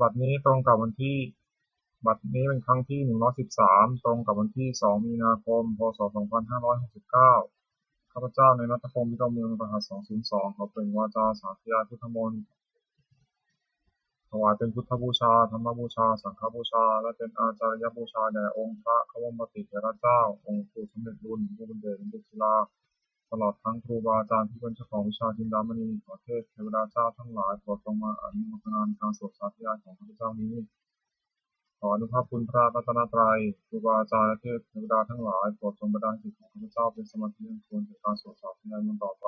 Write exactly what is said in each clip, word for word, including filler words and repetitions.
บัดนี้ตรงกับวันที่ บัดนี้เป็นครั้งที่ หนึ่งร้อยสิบสาม ตรงกับวันที่ สอง มีนาคม พ.ศ. สองพันห้าร้อยหกสิบเก้า ข้าพเจ้า นายณัฐพงษ์ วิโรจน์เมือง รหัส สองศูนย์สอง ขอเปล่งวาจาสาธยายพุทธมนต์ ถวายเป็นพุทธบูชา ธรรมบูชา สังฆบูชา และเป็นอาจาริยบูชาแด่องค์พระควัมปติเถระเจ้า องค์ปู่สมเด็จลุน ผู้เป็นเดช หลวงปู่ศิลา ตลอดทั้งครูบาอาจารย์ผู้เป็นเจ้าของวิชาจินดามณี ขอเทพเทวดาเจ้าทั้งหลายโปรดจงมาอนุโมทนาในการสวดสาธยายของข้าพเจ้านี้ ขออนุภาพคุณพระรัตนตรัย ครูบาอาจารย์ และเทพเทวดาทั้งหลายโปรดจงบันดาลจิตของข้าพเจ้าเป็นสมาธิอันควรแก่การสวดสาธยายมนต์ต่อไป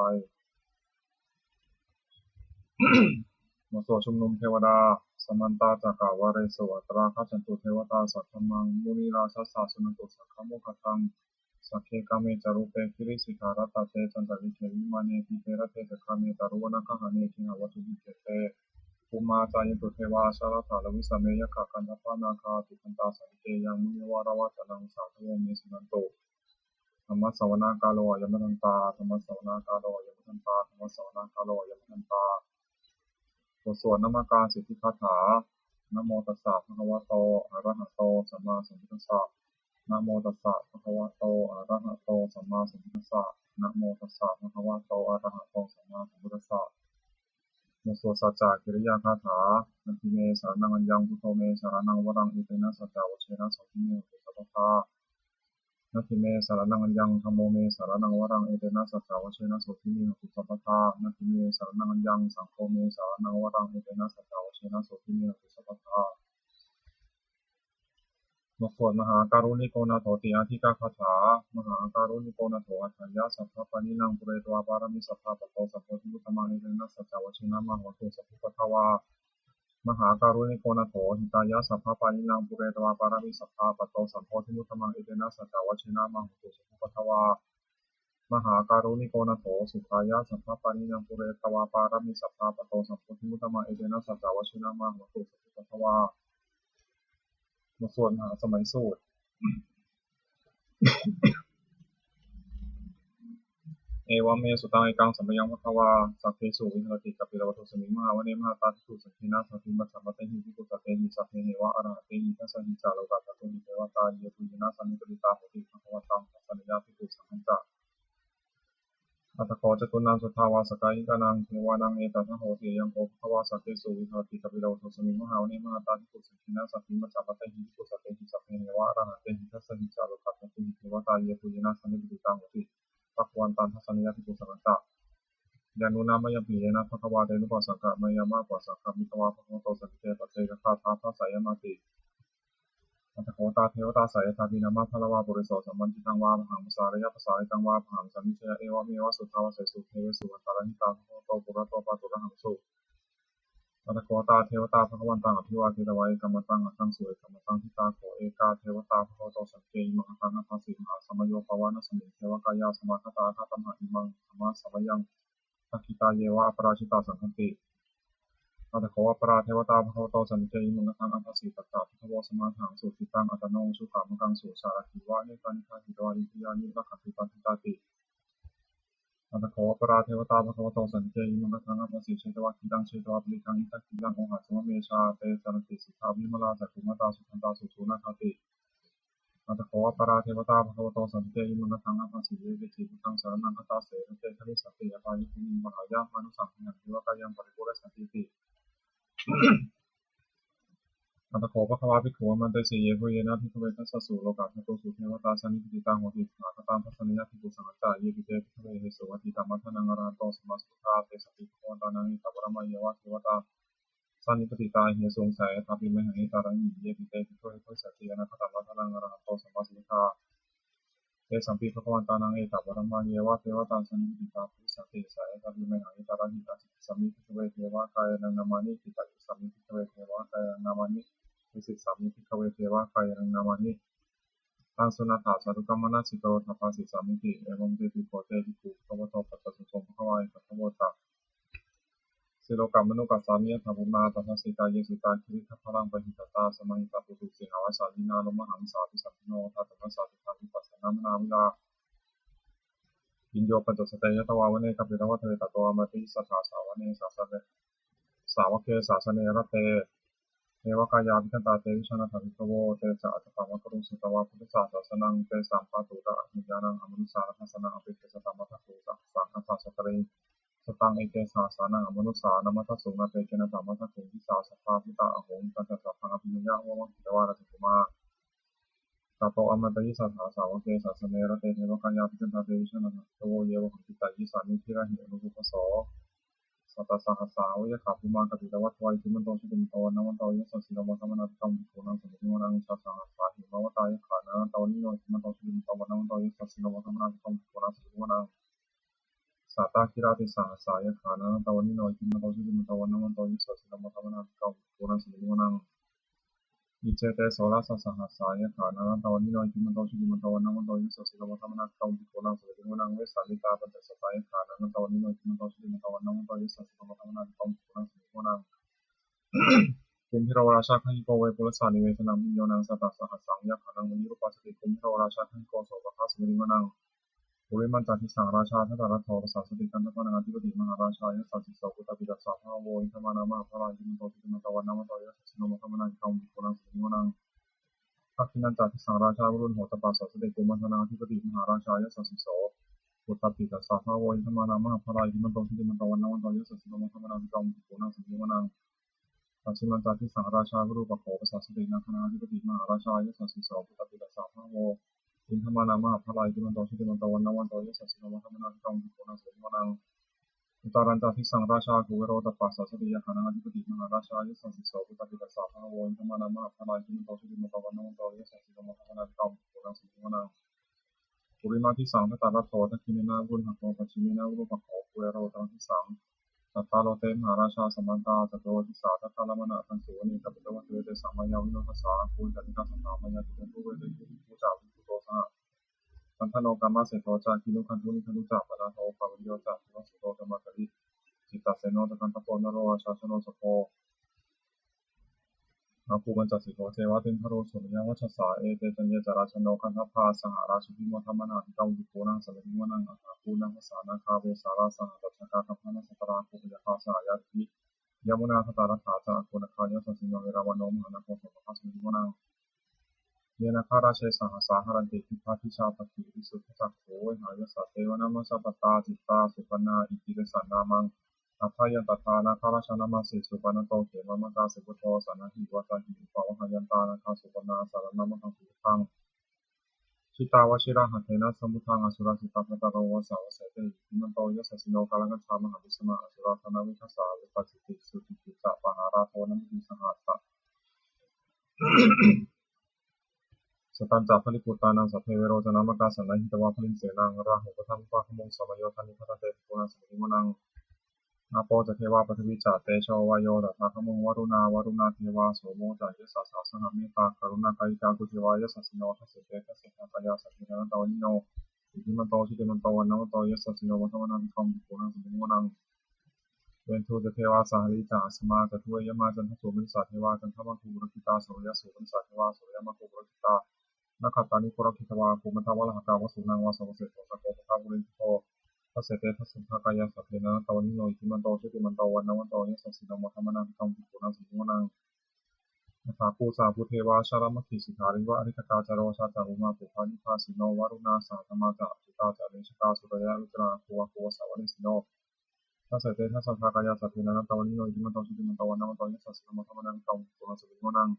บทสวดชุมนุมเทวดา Samantā cakkavāḷesu atrāgacchantu devatā, saddhammaṃ munirājassa suṇantu saggamokkhadaṃ. Sagge kāme ca rūpe girisikharataṭe cantalikkhe vimāne, dīpe raṭṭhe ca gāme taruvanagahane gehavatthumhi khette, bhummā cāyantu devā jalathalavisame yakkhagandhabbanāgā, tiṭṭhantā santike yaṃ munivaravacanaṃ sādhavo me suṇantu. Dhammassavanakālo ayam bhadantā. Dhammassavanakālo ayam bhadantā. Dhammassavanakālo ayam bhadantā. บทสวดนมการสิทธิคาถา Namo tassa bhagavato arahato sammāsambuddhassa. Namo tassa bhagavato arahato sammāsambuddhassa. Namo tassa bhagavato arahato sammāsambuddhassa. บทสวดสัจจกิริยาคาถา Natthi me saraṇaṃ aññaṃ, buddho me saraṇaṃ varaṃ, etena saccavajjena sotthi me hotu sabbadā. Natthi me saraṇaṃ aññaṃ, dhammo me saraṇaṃ varaṃ, etena saccavajjena sotthi me hotu sabbadā. Natthi me saraṇaṃ aññaṃ, saṅgho me saraṇaṃ varaṃ, etena saccavajjena sotthi me hotu sabbadā. บทสวดมหาการุณิโกนาโถติอาทิกาคาถา Mahākāruṇiko nātho atthāya sabbapāṇinaṃ, pūretvā pāramī sabbā patto sambodhimuttamaṃ, etena saccavajjena mā hontu sabbupaddavā. Mahākāruṇiko nātho hitāya sabbapāṇinaṃ, pūretvā pāramī sabbā patto sambodhimuttamaṃ, etena saccavajjena mā hontu sabbupaddavā. Mahākāruṇiko nātho sukhāya sabbapāṇinaṃ, pūretvā pāramī sabbā patto sambodhimuttamaṃ, etena saccavajjena mā hontu sabbupaddavā. บทสวดมหาสมัยสูตร Evaṃ me sutaṃ. Ekaṃ samayaṃ bhagavā sakkesu viharati kapilavatthusmiṃ mahāvane mahatā bhikkhusaṅghena saddhiṃ pañcamattehi bhikkhusatehi sabbeheva arahantehi. Dasahi ca lokadhātūhi devatā yebhuyyena sannipatitā honti bhagavantaṃ dassanāya bhikkhusaṅghañca. Atha kho catunnaṃ suddhāvāsakāyikānaṃ devānaṃ etadahosi: Ayaṃ kho bhagavā sakkesu viharati kapilavatthusmiṃ mahāvane mahatā bhikkhusaṅghena saddhiṃ pañcamattehi bhikkhusatehi sabbeheva arahantehi. Dasahi ca lokadhātūhi devatā yebhuyyena sannipatitā honti bhagavantaṃ dassanāya bhikkhusaṅghañca. Yannūna mayampi yena bhagavā tenupasaṅkameyyāma, upasaṅkamitvā bhagavato santike paccekagāthā bhāseyyāmāti. Atha kho tā devatā seyyathāpi nāma balavā puriso sammiñjitaṃ vā bāhaṃ pasāreyya, pasāritaṃ vā bāhaṃ sammiñjeyya, evameva suddhāvāsesu devesu antarahitā bhagavato purato pāturahaṃsu. Atha kho tā devatā bhagavantaṃ abhivādetvā ekamantaṃ aṭṭhaṃsu. Ekamantaṃ ṭhitā kho ekā devatā bhagavato santike imaṃ gāthaṃ abhāsi: Mahāsamayo pavanasmiṃ, devakāyā samāgatā, āgatamha imaṃ dhammasamayaṃ, dakkhitāyeva aparājitasaṅghanti. Atha kho aparā devatā bhagavato santike imaṃ gāthaṃ abhāsi: Tatra buddhavosamaṃ aṭṭhaṃsu, cittaṃ attano ujukamakaṃsu, sārathīva nettāni gahetvā, indriyāni rakkhanti paṇḍitāti. Atha kho aparā devatā bhagavato santike imaṃ gāthaṃ abhāsi: Chetvā khīlaṃ chetvā palīghaṃ, indakhīlaṃ ohaccamanejā, te caranti suddhā vimalā, cakkhumatā sudantā susunāgāti. Atha kho aparā devatā bhagavato santike imaṃ gāthaṃ abhāsi: Ye keci buddhaṃ saraṇaṃ gatāse, na te gamissanti apāyabhūmiṃ, pahāya mānusaṃ dehaṃ, devakāyaṃ paripūressantīti. Atha kho bhagavā bhikkhū āmantesi: Yebhuyyena bhikkhave dasasu lokadhātūsu devatā sannipatitā honti tathāgataṃ dassanāya bhikkhusaṅghañca. Yepi te bhikkhave ahesuṃ atītamaddhānaṃ arahanto sammāsambuddhā, tesampi bhagavantānaṃ etaparamāyeva devatā sannipatitā ahesuṃ, seyyathāpi mayhaṃ etarahi. Yepi te bhikkhave bhavissanti anāgatamaddhānaṃ arahanto sammāsambuddhā, tesampi bhagavantānaṃ etaparamāyeva devatā sannipatitā bhavissanti, seyyathāpi mayhaṃ etarahi. Ācikkhissāmi bhikkhave devakāyānaṃ nāmāni, kittayissāmi bhikkhave devakāyānaṃ nāmāni, desissāmi bhikkhave devakāyānaṃ nāmāni, taṃ suṇātha sādhukaṃ manasikarotha bhāsissāmīti. Evaṃ bhanteti kho te bhikkhū bhagavato paccassosuṃ. Bhagavā etadavoca: Silokamanukassāmi, yattha bhummā tadassitā; ye sitā girigabbharaṃ, pahitattā samāhitā. Puthū sīhāva sallīnā, lomahaṃsābhisambhuno; odātamanasā suddhā, vippasannamanāvilā. Bhiyyo pañcasate ñatvā, vane kāpilavatthave; tato āmantayi satthā, sāvake sāsane rate. Devakāyā abhikkantā te vijānātha bhikkhavo. Te ca ātappamakaruṃ sutvā buddhassa sāsanaṃ. Tesampāturahu ñāṇaṃ amanussāna dassanaṃ. Appeke satamaddakkhuṃ sahassaṃ atha sattariṃ. Sataṃ eke sahassānaṃ amanussānamaddasuṃ. Appeke nātamaddakkhuṃ disā sabbā phuṭā ahuṃ. Tañca sabbaṃ abhiññāya vavakkhitvāna cakkhumā. Tato āmantayi satthā sāvake sāsane rate devakāyā abhikkantā te vijānātha bhikkhavo. Ye vohaṃ kittayissāmi girāhi anupubbaso. Sattasahassā va yakkhā bhummā kāpilavatthavā. Iddhimanto jutimanto vaṇṇavanto yasassino modamānā abhikkāmuṃ bhikkhūnaṃ samitiṃ vanaṃ. Chasahassā hemavatā yakkhā nānattavaṇṇino. Iddhimanto jutimanto vaṇṇavanto yasassino modamānā abhikkāmuṃ bhikkhūnaṃ samitiṃ vanaṃ. Sātāgirā tisahassā yakkhā nānattavaṇṇino. Iddhimanto jutimanto vaṇṇavanto yasassino modamānā abhikkāmuṃ bhikkhūnaṃ samitiṃ vanaṃ. Iccete soḷasasahassā yakkhā nānattavaṇṇino. Iddhimanto jutimanto vaṇṇavanto yasassino modamānā abhikkāmuṃ bhikkhūnaṃ samitiṃ vanaṃ. Vessāmittā pañcasatā yakkhā nānattavaṇṇino. Iddhimanto jutimanto vaṇṇavanto yasassino modamānā abhikkāmuṃ bhikkhūnaṃ samitiṃ vanaṃ. Kumbhīro rājagahiko vepullassa nivesanaṃ. Bhiyyo naṃ satasahassaṃ yakkhānaṃ payirupāsati. Kumbhīro rājagahiko sopāga samitiṃ vanaṃ. Purimañca disaṃ rājā dhataraṭṭho pasāsati. Gandhabbānaṃ ādhipati mahārājā yasassi so. Puttāpi tassa bahavo indanāmā mahabbalā. Iddhimanto jutimanto vaṇṇavanto yasassino modamānā abhikkāmuṃ bhikkhūnaṃ samitiṃ vanaṃ. Dakkhiṇañca disaṃ rājā virūḷho tappasā sati. Kumbhaṇḍānaṃ ādhipati mahārājā yasassi so. Puttāpi tassa bahavo indanāmā mahabbalā. Iddhimanto jutimanto vaṇṇavanto yasassino modamānā abhikkāmuṃ bhikkhūnaṃ samitiṃ vanaṃ. Pacchimañca disaṃ rājā virūpakkho pasāsati. Nāgānaṃ ādhipati mahārājā yasassi so. Puttāpi tassa bahavo indanāmā mahabbalā. Iddhimanto jutimanto vaṇṇavanto yasassino modamānā abhikkāmuṃ bhikkhūnaṃ samitiṃ vanaṃ. Uttarañca disaṃ rājā kuvero tappasā sati. Yakkhānaṃ ādhipati mahārājā yasassi so. Puttāpi tassa bahavo indanāmā mahabbalā. Iddhimanto jutimanto vaṇṇavanto yasassino modamānā abhikkāmuṃ bhikkhūnaṃ samitiṃ vanaṃ. Purimadisaṃ dhataraṭṭho dakkhiṇena virūḷhako pacchimena virūpakkho kuvero uttaraṃ disaṃ. Cattāro te mahārājā samantā caturo disā daddallamānā aṭṭhaṃsu. Anekā bhikkhavo te sāmayavinodasā āgū vañcanikā saṭhā māyā duggutā vepullā ca viṭuṭo saha candano kāmaseṭṭho ca kinnughaṇḍu nighaṇḍu ca panādo opamañño ca devasūto ca mātali. Cittaseno ca gandhabbo naḷo rājā janosabho āgū pañcasikho ceva timbarū suriyavacchasā. Ete caññe ca rājāno gandhabbā saha rājubhi modamānā abhikkāmuṃ bhikkhūnaṃ samitiṃ vanaṃ. Athāgū nābhasā nāgā vesālā saha tacchakā kambalassatarā āgū pāyāgā saha ñātibhi. Yāmunā dhataraṭṭhā ca āgū nāgā yasassino erāvaṇo mahānāgo sopāga samitiṃ vanaṃ. Ye nāgarāje sahasā haranti dibbā dijā pakkhi visuddhacakkhū vehāyasā te vanamajjhapattā citrā supaṇṇā iti tesa nāmaṃ. Abhayantadā nāgarājānamāsi supaṇṇato khemamakāsi buddho saṇhāhi vācāhi upavhayantā nāgā supaṇṇā saraṇamakaṃsu buddhaṃ. Jitā vajirahatthena samuddaṃ asurā sitā bhātaro vāsavassete iddhimanto yasassino kālakañjā mahābhismā asurā dānaveghasā vepacitti sucitti ca pahārādo namucī saha satañca baliputtānaṃ sabbe verocanāmakā sannayhitvā baliṃ senaṃ rāhubhaddamupāgamuṃ samayodāni bhaddante bhikkhūnaṃ samitiṃ vanaṃ. Āpo ca devā pathavī ca tejo vāyo tadāgamuṃ varuṇā vāruṇā devā somo ca yasasā saha mettākaruṇākāyikā āgū devā yasassino dasete dasadhātākāyā sabbe nānattavaṇṇino iddhimanto jutimanto vaṇṇavanto yasassino modamānā abhikkāmuṃ bhikkhūnaṃ samitiṃ vanaṃ. Veṇḍū ca devā sahalī ca asamā ca duve yamā candassūpanisā devā candamāgū purakkhitā suriyassūpanisā devā suriyamāgū purakkhitā nakkhattāni purakkhitvā āgū mandavalāhakā vasūnaṃ vāsavassete sakko pāga purindado dasete dasadhā kāyā sabbe nānattavaṇṇino iddhimanto jutimanto vaṇṇavanto yasassino modamānā abhikkāmuṃ bhikkhūnaṃ samitiṃ vanaṃ. Athāgū sahabhū devā jalamaggisikhāriva ariṭṭhakā ca rojā ca ummāpupphanibhāsino varuṇā sahadhammā ca accutā ca anejakā sūleyyarucirā āgū āgū vāsavanesino dasete dasadhā kāyā sabbe nānattavaṇṇino iddhimanto jutimanto vaṇṇavanto yasassino modamānā abhikkāmuṃ bhikkhūnaṃ samitiṃ vanaṃ.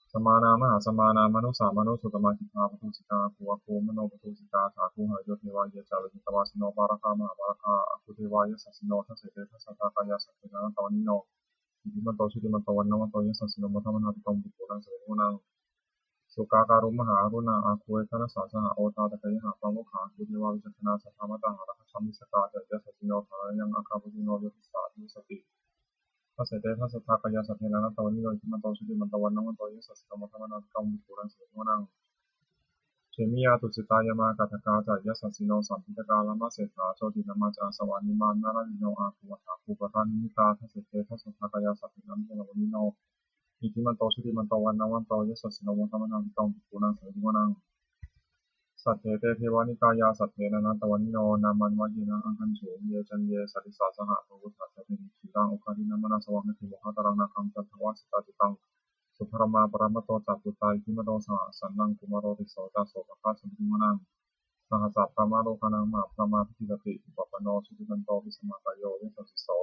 Samānā mahāsamānā mānusā mānusuttamā khiḍḍāpadūsikā āgū āgū manopadūsikā athāgū harayo devā ye ca lohitavā jinovāragā mahāvāragā āgū devā yasassino dasete dasadhā kāyā sabbe nānattavaṇṇino iddhimanto jutimanto vaṇṇavanto yasassino modamānā abhikkāmuṃ bhikkhūnaṃ samitiṃ vanaṃ. Sukkā karumhā aruṇā āgū veghanasā saha odātagayhā pāmokkhā āgū devā vicakkhaṇā sadāmattā hāragajā missakā ca yasassino thanayaṃ āgā pajjunno yo disā abhivassati dasete dasadhā kāyā sabbe nānattavaṇṇino iddhimanto jutimanto vaṇṇavanto yasassino modamānā abhikkāmuṃ bhikkhūnaṃ samitiṃ vanaṃ. Khemiyā tusitā yāmā kaṭṭhakā ca yasassino lambitakā lāmaseṭṭhā jotināmā ca āsavā nimmānaratino āgū athāgū paranimmitā dasete dasadhā kāyā sabbe nānattavaṇṇino iddhimanto jutimanto vaṇṇavanto yasassino modamānā abhikkāmuṃ bhikkhūnaṃ samitiṃ vanaṃ. Saṭṭhete devanikāyā sabbe nānattavaṇṇino nāmanvayena āgañchuṃ ye caññe sadisā saha pavutthajātiṃ Udānaṃ oghatiṇṇamanāsavaṃ, natthi mohappadantaṃ nāgaṃ candaṃva asitātitaṃ. Subrahmā paramatto ca puttā iddhimato saha, sanaṅkumāro tisso ca sopāga samitiṃ vanaṃ. Sahassabrahmalokānaṃ mahābrahmābhitiṭṭhati, upapanno jutimanto bhismākāyo yasassi so.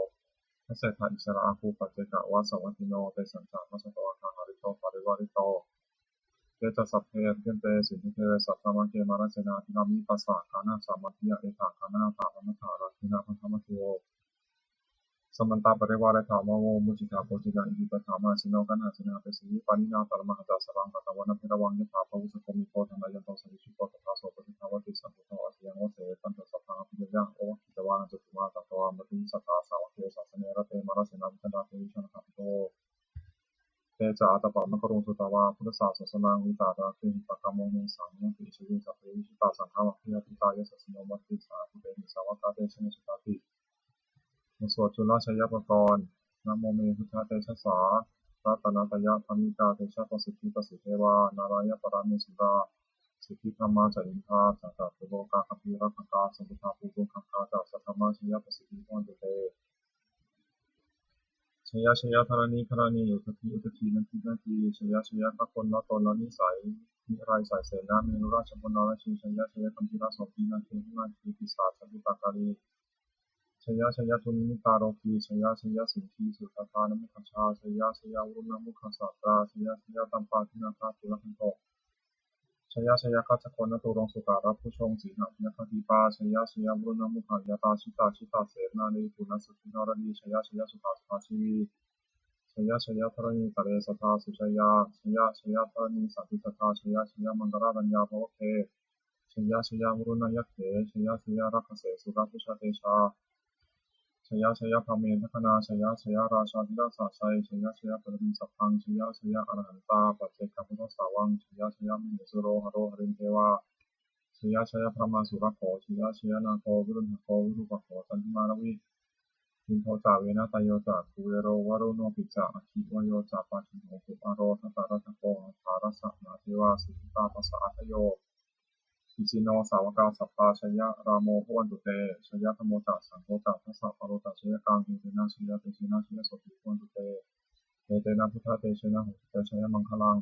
Dasettha issarā āgū paccekavasavattino, tesañca majjhato āgā hārito parivārito. Te ca sabbe abhikkante sinde deve sabrahmake, mārasenā abhikkāmi passa kaṇhassa mandiyaṃ. Etha gaṇhatha bandhatha rāgena bandhamatthu vo. Samantā parivāretha mā vo muñcittha koci naṃ. Iti tattha mahesino kaṇhasenaṃ pesayi pāṇinā talamāhacca, saraṃ katvāna bheravaṃ yathā pāvussako megho thanayanto savijjuko. Tadā so paccudāvatti saṅkuddho asayaṃvase, tañca sabbaṃ abhiññāya vavakkhitvāna cakkhumā. Tato āmantayi satthā sāvake sāsane rate, mārasenā abhikkantā te vijānātha bhikkhavo. Te ca ātappamakaruṃ sutvā buddhassa sāsanaṃ, vītarāgehi pakkāmuṃ nesaṃ niyyāniti. Iccehi sabbe vijitasaṅgāmā bhayātītā yasassino, modeti saha bhūtehi sāvakā te janesutāti. บทสวดจุลชัยปกรณ์ Namo me buddhatejasā, ratanattayadhammikā, tejapasiddhi pasīdevā, nārāyaparamesurā, siddhibrahmā ca indā ca catulokā gambhīrakkhakā, samuddā bhūtuṅgaṅgā ca, saddhammajayapassitī bhavantu te. Jaya jaya dharaṇi dharaṇī, udadhi udadhi, nadi nadī, jaya jaya gaganalatanalanisai, nirayasai sena merurājabala narajī, jaya jaya gambhīrasombhī nāgī nāgī, pisāca bhūtakālī, jaya jaya dunnimittarogī, jaya jaya siṅgī sudaṭṭhānamukhajā, jaya jaya varuṇṇamukhasātrā, jaya jaya tampādināgakulagantho, jaya jaya gajjagonnaturaṅga sukarabhujaṅga sīhabyagghadīpā, jaya jaya varuṇṇamukhayātrā jita jita senārī puna suddhi naradī, jaya jaya sukhā sukhā jīvī, jaya jaya dharaṇītale sadā sujayā, jaya jaya dharaṇī santi sadā, jaya jaya maṅkarāraññā bhavagge, jaya jaya varuṇṇayakkhe, jaya jaya rakkhase surabhujatejā, jaya jaya brahmmendagaṇā, jaya jaya rājādhirājasājjaya, jaya jaya paṭhaviṃ sabbaṃ, jaya jaya arahantā paccekabuddhasāvaṃ, jaya jaya mahesuro haro harindevā, jaya jaya brahmā surakkho, jaya jaya nāgo viruḷhako virūpakkho candimā ravi, indo ca venateyyo ca kuvero varuṇopi ca, aggi vāyo ca pājuṇho kumāro dhataraṭṭhako, aṭṭhārasa mahādevā siddhitāpasa-ādayo, isino sāvakā sabbā jaya rāmo bhavantu te, jaya dhammo ca saṅgho ca dasapālo ca jayakaṃ, etena jayatejena jayasotthī bhavantu te, etena buddhatejena hotu te jayamaṅgalaṃ.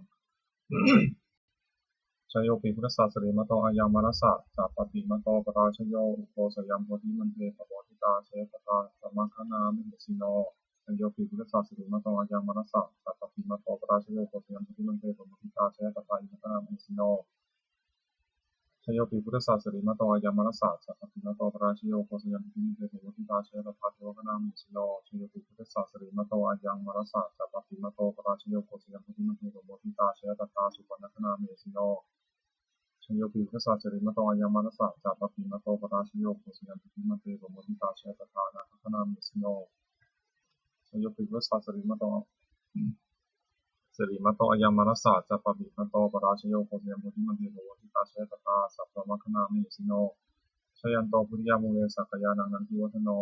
Jayopi buddhassa sirīmato ayaṃ mārassa ca pāpimato parājayo, ugghosayaṃ bodhimaṇḍe pamoditā jaya tadā brahmagaṇā mahesino. Jayopi buddhassa sirīmato ayaṃ mārassa ca pāpimato parājayo, ugghosayaṃ bodhimaṇḍe pamoditā jaya tadā indagaṇā mahesino. Jayopi buddhassa sirīmato ayaṃ mārassa ca pāpimato parājayo, ugghosayaṃ bodhimaṇḍe pamoditā jaya tadā devagaṇā mahesino. Jayopi buddhassa sirīmato ayaṃ mārassa ca pāpimato parājayo, ugghosayaṃ bodhimaṇḍe pamoditā jaya tadā supaṇṇagaṇā mahesino. Jayopi buddhassa sirīmato ayaṃ mārassa ca pāpimato parājayo, ugghosayaṃ bodhimaṇḍe pamoditā jaya tadā nāgagaṇā mahesino. Jayopi buddhassa sirīmato sirīmato ayaṃ mārassa ca pāpimato parājayo, ugghosayaṃ bodhimaṇḍe pamoditā jaya tadā sabrahmagaṇā mahesino. Jayanto bodhiyā mūle sakyānaṃ nandivaḍḍhano,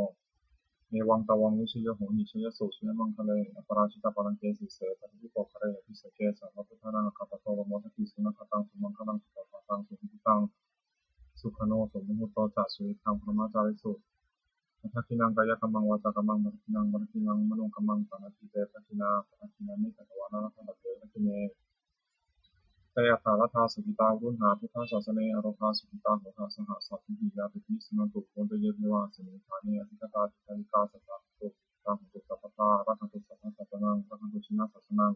evaṃ tvaṃ vijayo hohi jayassu jayamaṅgale, aparājitapallaṅke sīse paṭhavipokkhare abhiseke sabbabuddhānaṃ aggappatto pamodati. Sunakkhattaṃ sumaṅgalaṃ supabhātaṃ suhuṭṭhitaṃ, sukhaṇo sumuhutto ca suyiṭṭhaṃ brahmacārisu, padakkhiṇaṃ kāyakammaṃ vācākammaṃ padakkhiṇaṃ, padakkhiṇaṃ manokammaṃ paṇidhī te padakkhiṇā, padakkhiṇāni katvāna labhantatthe padakkhiṇe. Te atthaladdhā sukhitā varuṇā buddhasāsane, arogā sukhitā hotha saha sabbehi ñātibhi. Suṇantu bhonto ye devā asmiṃ ṭhāne adhigatā, dīghāyukā sadā hontu, sukhitā hontu sabbadā, rakkhantu sabbasattānaṃ, rakkhantu jinasāsanaṃ,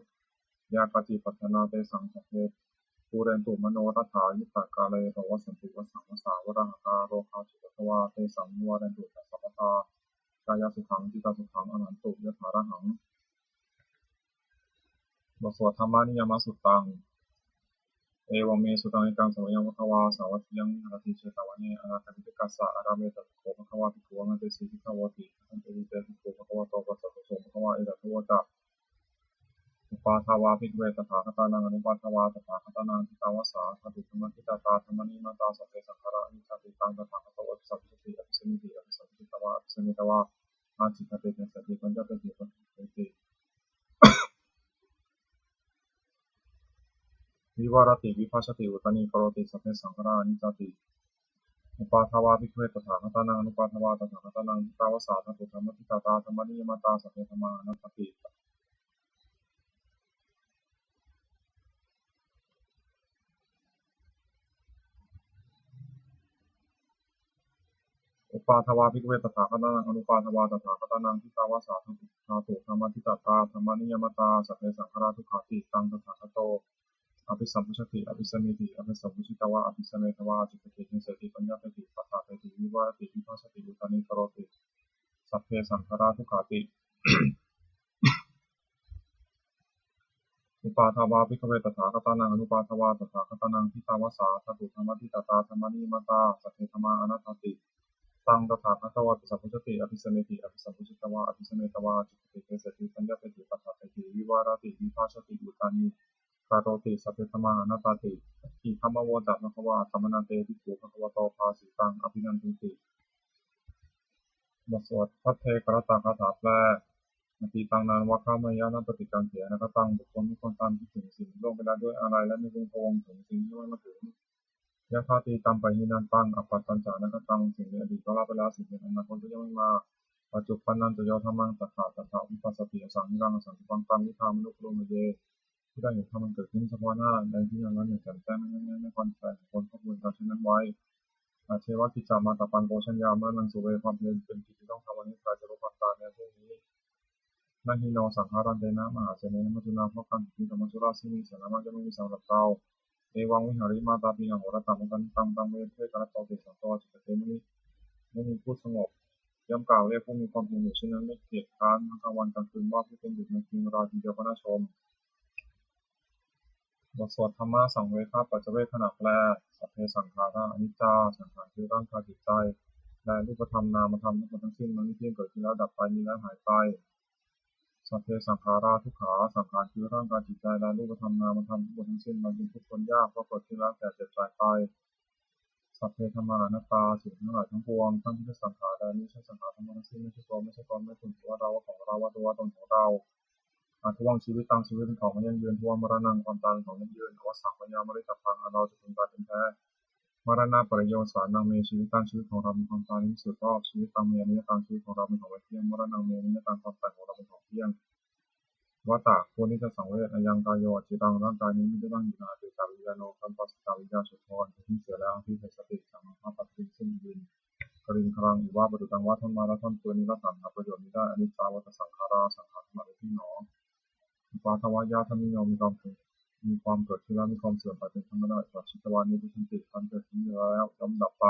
yā kāci patthanā tesaṃ sabbe pūrentu manorathā, yuttakāle pavassantu vassaṃ vassā valāhakā, rogā cupaddavā tesaṃ nivārentu ca sabbadā, kāyasukhaṃ cittasukhaṃ arahantu yathārahaṃ. บทสวด Dhammaniyāmasuttaṃ. Evaṃ me sutaṃ. Ekaṃ samayaṃ bhagavā sāvatthiyaṃ viharati jetavane anāthapiṇḍikassa ārāme. Tatra kho bhagavā bhikkhū āmantesi bhikkhavoti. Bhadanteti te bhikkhū bhagavato paccassosuṃ. Bhagavā etadavoca. Uppādā vā bhikkhave tathāgatānaṃ anuppādā vā tathāgatānaṃ, ṭhitā va sā dhātu dhammaṭṭhitatā dhammaniyāmatā, sabbe saṅkhārā aniccāti. Taṃ tathāgato abhisambujjhati abhisambujjhati, abhisambujjhitvā abhisametvā ācikkhati deseti paññapeti paṭicchati. Vivarati vibhajati uttānīkaroti sabbe saṅkhārā aniccāti. Uppādā vā bhikkhave tathāgatānaṃ anuppādā vā tathāgatānaṃ, ṭhitā va sā dhātu dhammaṭṭhitatā dhammaniyāmatā, sabbe dhammā anattāti. Uppādā vā bhikkhave tathāgatānaṃ anuppādā vā tathāgatānaṃ, ṭhitā va sā dhātu dhammaṭṭhitatā dhammaniyāmatā, sabbe saṅkhārā dukkhāti. Taṃ tathāgato abhisambujjhati abhisameti, abhisambujjhitvā abhisamedvā ācikkhati deseti paññapeti paṭṭhapeti vivarati vibhajati uttānīkaroti, sabbe saṅkhārā dukkhāti. Uppādā vā bhikkhave tathāgatānaṃ anuppādā vā tathāgatānaṃ, ṭhitā va sā dhātu dhammaṭṭhitatā dhammaniyāmatā, sabbe dhammā anattāti. Taṃ tathāgato abhisambujjhati abhisameti, abhisambujjhitvā abhisamedvā ācikkhati deseti paññapeti paṭṭhapeti vivarati vibhajati uttānīkaroti, sabbe dhammā anattāti. Idamavoca bhagavā. Attamanā te bhikkhū bhagavato bhāsitaṃ abhinandunti. บทสวดภัทเทกรัตตคาถาแปล Atītaṃ nānvāgameyya nappaṭikaṅkhe anāgataṃ. บุคคลไม่ควรตามคิดถึงสิ่งที่ล่วงไปแล้วด้วยอาลัย และไม่พึงพะวงถึงสิ่งที่ยังไม่มาถึง Yadatītampahīnantaṃ appattañca anāgataṃ. สิ่งในอดีตก็ละไปแล้ว สิ่งในอนาคตก็ยังไม่มา Paccuppannañca yo dhammaṃ tattha tattha abhipassati, asaṃhiraṃ asaṅkuppaṃ taṃ viddhā manubrūhaye. ผู้ใดเห็นธรรมอันเกิดขึ้นเฉพาะหน้าในที่นั้นๆ อย่างแจ่มแจ้ง ไม่ง่อนแง่น ไม่คลอนแคลน ควรภาคภูมิตามเช่นนั้นไว้ Ajjeva kiccamātappaṃ ko jaññā maraṇaṃ suve. ความเพียรเป็นกิจที่ต้องทำวันนี้ ใครจะรู้ความตายแม้พรุ่งนี้ Na hi no saṅgarantena mahāsenena maccunā. เพราะการถูกยิงกับมัจจุราชซึ่งมีเสนามาก ย่อมไม่มีสำหรับเรา Evaṃ vihārimātāpiṃ ahorattamatanditaṃ taṃ ve bhaddekarattoti santo ācikkhate muni. มุนีผู้สงบย่อมกล่าวเรียกผู้มีความเพียรอยู่เช่นนั้น ไม่เกียจคร้านทั้งกลางวันกลางคืน ว่าผู้เป็นบุตรในคืนราตรีเดียวก็น่าชม บทสวดธรรมสังเวคปัจจเวกขณะแปล Sabbe saṅkhārā aniccā. สังขารคือร่างกายจิตใจ และรูปธรรมนามธรรมทั้งหมดทั้งสิ้น มันไม่เที่ยง เกิดขึ้นแล้วดับไป มีแล้วหายไป Sabbe saṅkhārā dukkhā. สังขารคือร่างกายจิตใจ และรูปธรรมนามธรรมทั้งหมดทั้งสิ้น มันเป็นทุกข์ทนยาก เพราะเกิดขึ้นแล้วแก่เจ็บตายไป Sabbe dhammā anattā. สิ่งทั้งหลายทั้งปวง ทั้งที่เป็นสังขารและไม่ใช่สังขารทั้งหมดทั้งสิ้น ไม่ใช่ตัว ไม่ใช่ตน ไม่ควรถือว่าเรา ว่าของเรา ว่าตัวว่าตนของเรา Addhuvaṃ jīvitaṃ. ชีวิตเป็นของไม่ยั่งยืน Dhuvaṃ maraṇaṃ. ความตายเป็นของยั่งยืน Avassaṃ mayā maritabbaṃ. อันเราจะพึงตายเป็นแท้ Maraṇapariyosānaṃ me jīvitaṃ. ชีวิตของเรามีความตายเป็นที่สุดรอบ Jīvitaṃ me aniyataṃ. ชีวิตของเราเป็นของไม่เที่ยง Maraṇaṃ me aniyataṃ. ความตายของเราเป็นของเที่ยง Vata. ควรที่จะสังเวช Ayaṃ kāyo aciraṃ. ร่างกายนี้มิได้ตั้งอยู่นาน Petaviññāṇo sampassaviññāṇo. ส่วนตัวอันเกิดขึ้นเสียแล้ว Adhiṭṭhissati. จักนำภาพอันเป็นที่พึ่งยืน Kaliṅgaraṃ iva. ประดุจดังว่าท่อนไม้และท่อนฟืน Niratthaṃ. หาประโยชน์มิได้ Aniccā vata saṅkhārā. สังขารทั้งหลายเป็นทุกข์หนอ Uppādavayadhammino. มีความเกิด มีความเกิดขึ้นแล้วมีความเสื่อมไปเป็นธรรมดา Uppajjitvā nirujjhanti. ครั้นเกิดขึ้นแล้วย่อมดับไป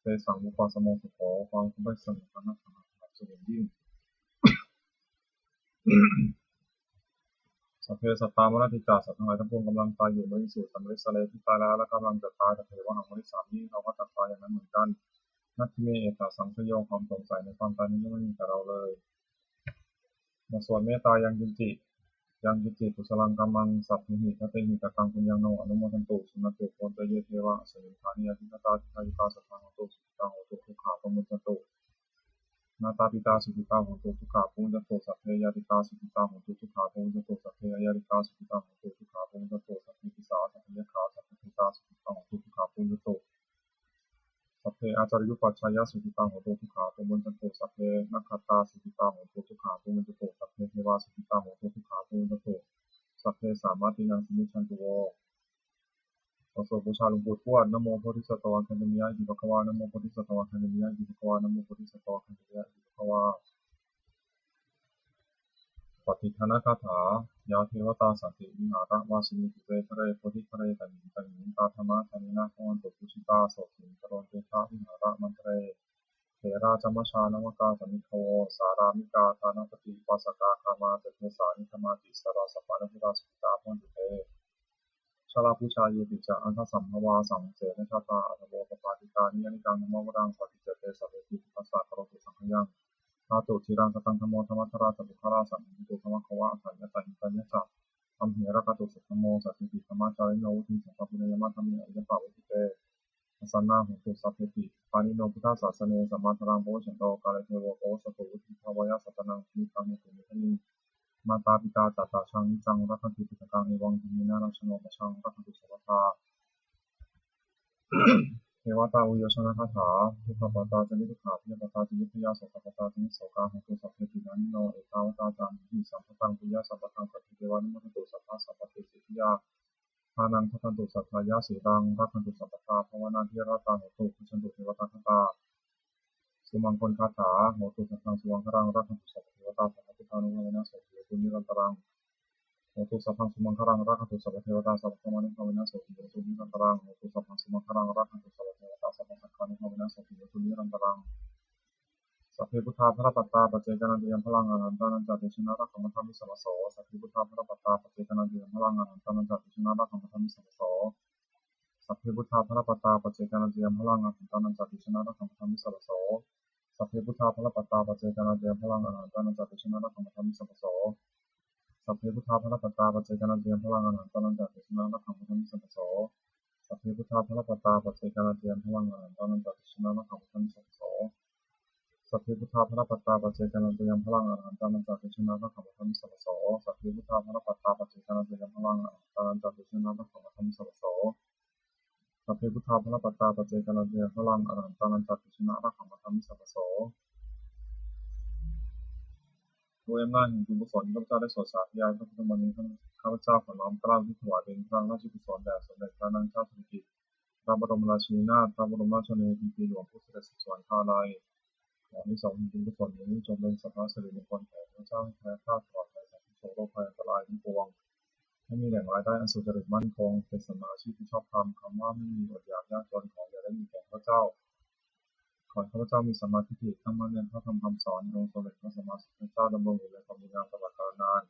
Tesaṃ vūpasamo sukho. ความสงบสงบนั้น สงัดสงัดสงบยิ่ง Sabbe sattā maranti ca. สัตว์ทั้งหลายทั้งปวงกำลังตายอยู่ Mariṃsu ca marissare. ที่ตายแล้วและกำลังจะตาย Tathevāhaṃ marissāmi. เราก็จักตายอย่างนั้นเหมือนกัน Natthi me ettha saṃsayo. ความสงสัยในความตายนี้ย่อมไม่มีแก่เราเลย บทสวดเมตตายังกิญจิ Yaṃ kiñci kusalaṃ kammaṃ sabbehi katehi kataṃ puññaṃ no anumodantu suṇantu bhonto ye devā asmiṃ ṭhāne adhigatā dīghāyukā sadā hontu sukhitā hontu dukkhā pamuñcantu. Mātā pitā sukhitā hontu dukkhā pamuñcantu. Sabbe ñātikā sukhitā hontu dukkhā pamuñcantu. Sabbe aññātikā sukhitā hontu dukkhā pamuñcantu. Sabbe pisā sabbe yakkhā sabbe bhūtā sukhitā hontu dukkhā pamuñcantu. Sabbe ācariyupajjhāyā sukhitā hontu dukkhā pamuñcantu. Sabbe nakkhattā sukhitā hontu dukkhā pamuñcantu. Sabbe devā sukhitā hontu dukkhā pamuñcantu. Sabbe sampattīnaṃ samijjhantu vo. บทสวดบูชาหลวงปู่ทวด Namo bodhisatto āgantimāya iti bhagavā. Namo bodhisatto āgantimāya iti bhagavā. Namo bodhisatto āgantimāya iti bhagavā. Pattidānagāthā. Yā devatā santi vihāravāsinī khette ghare bodhighare tahiṃ tahiṃ, tā dhammadānena bhavantu pūjitā sotthiṃ karontedha vihāramaṇḍale. Therā ca majjhā navakā ca bhikkhavo sārāmikā dānapatī upāsakā, gāmā ca desā nigamā ca issarā sappāṇabhūtā sukhitā bhavantu te. Jalābujā yepi ca aṇḍasambhavā, saṃsedajātā athavopapātikā, niyyānikaṃ dhammavaraṃ paṭicca te sabbepi, puttāssa karontu saṅkhayaṃ. Ṭhātu ciraṃ sataṃ dhammo, dhammaddharā ca puggalā, saṅgho hotu samaggo va, atthāya ca hitāya ca. Amhe rakkhatu saddhammo, sabbepi dhammacārino, vuḍḍhiṃ sampāpuṇeyyāma, dhamme ariyappavedite. Pasannā hontu sabbepi, pāṇino buddhasāsane, sammā dhāraṃ pavecchanto, kāle devo pavassatu, vuḍḍhibhāvāya sattānaṃ, samiddhaṃ netu medaniṃ. Mātā pitā ca atrajaṃ, niccaṃ rakkhanti puttakaṃ, evaṃ dhammena rājāno, pajaṃ rakkhantu sabbadā. Devatāuyyojanagāthā. Dukkhappattā ca niddukkhā, bhayappattā ca nibbhayā, sokappattā ca nissokā, hontu sabbepi pāṇino. Ettāvatā ca amhehi sambhataṃ puññasampadaṃ, sabbe devānumodantu sabbasampattisiddhiyā. Dānaṃ dadantu saddhāya, sīlaṃ rakkhantu sabbadā, bhāvanābhiratā hontu, gacchantu devatāgatā. Sumaṅgalagāthā. Hotu sabbaṃ sumaṅgalaṃ, rakkhantu sabbadevatā, sabbabuddhānubhāvena sotthī hontu nirantaraṃ. Hotu sabbaṃ sumaṅgalaṃ, rakkhantu sabbadevatā, sabbadhammānubhāvena sotthī hontu nirantaraṃ. Hotu sabbaṃ sumaṅgalaṃ, rakkhantu sabbadevatā, sabbasaṅghānubhāvena sotthī hontu nirantaraṃ. Sabbe buddhā balappattā, paccekānañca yaṃ balaṃ, arahantānañca tejena, rakkhaṃ bandhāmi sabbaso. Sabbe buddhā balappattā, paccekānañca yaṃ balaṃ, arahantānañca tejena, rakkhaṃ bandhāmi sabbaso. Sabbe buddhā balappattā, paccekānañca yaṃ balaṃ, arahantānañca tejena, rakkhaṃ bandhāmi sabbaso. Sabbe buddhā balappattā, paccekānañca yaṃ balaṃ, arahantānañca tejena, rakkhaṃ bandhāmi sabbaso. Sabbe buddhā balappattā, paccekānañca yaṃ balaṃ, arahantānañca tejena, rakkhaṃ bandhāmi sabbaso. Sabbe buddhā balappattā, paccekānañca yaṃ balaṃ, arahantānañca tejena, rakkhaṃ bandhāmi sabbaso. Sabbe buddhā balappattā, paccekānañca yaṃ balaṃ, arahantānañca tejena, rakkhaṃ bandhāmi sabbaso. Sabbe buddhā balappattā, paccekānañca yaṃ balaṃ, arahantānañca tejena, rakkhaṃ bandhāmi sabbaso. Sabbe buddhā balappattā, paccekānañca yaṃ balaṃ, arahantānañca tejena, rakkhaṃ bandhāmi sabbaso. ด้วยอำนาจแห่งบุญกุศลที่ข้าพเจ้าได้สวดสาธยายพระพุทธมนต์นี้ ข้าพเจ้าขอน้อมเกล้าที่ถวายเป็นพระราชกุศลแด่สมเด็จพระนางเจ้าสิริกิติ์ พระบรมราชินีนาถ พระบรมราชชนนีพันปีหลวง ผู้เสด็จสู่สวรรคาลัย ขออานิสงส์แห่งบุญกุศลนี้จงเป็นสัพพะสิริมงคลแก่ข้าพเจ้า ให้แคล้วคลาดปลอดภัยจากทุกข์โศกโรคภัยอันตรายทั้งปวง ให้มีแหล่งรายได้อันสุจริตมั่นคง เป็นสัมมาอาชีพที่ชอบธรรม คำว่าไม่มีอดอยากยากจน ขออย่าได้มีแก่ข้าพเจ้า ขอให้ข้าพเจ้ามีสัมมาทิฏฐิ ตั้งมั่นในพระธรรมคำสอน องค์สมเด็จพระสัมมาสัมพุทธเจ้า ดำรงอยู่ในความดีงามตลอดกาลนาน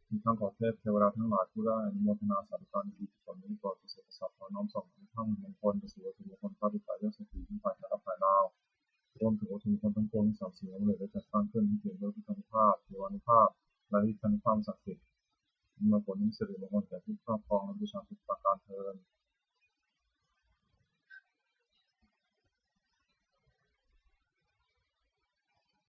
อีกทั้งขอเทพเทวดาทั้งหลายผู้ได้อนุโมทนาสาธุการในบุญกุศลนี้ โปรดประสิทธิ์ประสาทพรน้อมส่งทุกท่านมงคลไปสู่วัตถุมงคลพระปิดตายอดเศรษฐีทั้งฝ่ายไทยและฝ่ายลาว รวมถึงวัตถุมงคลทั้งปวงทั้งสามสิ่งอันเหลือได้จัดสร้างขึ้น ให้เปี่ยมด้วยพุทธานุภาพ เทวานุภาพ และฤทธานุภาพอันศักดิ์สิทธิ์ อำนวยผลให้สิริมงคลแก่ผู้ครอบครองและบูชาทุกประการเทอญ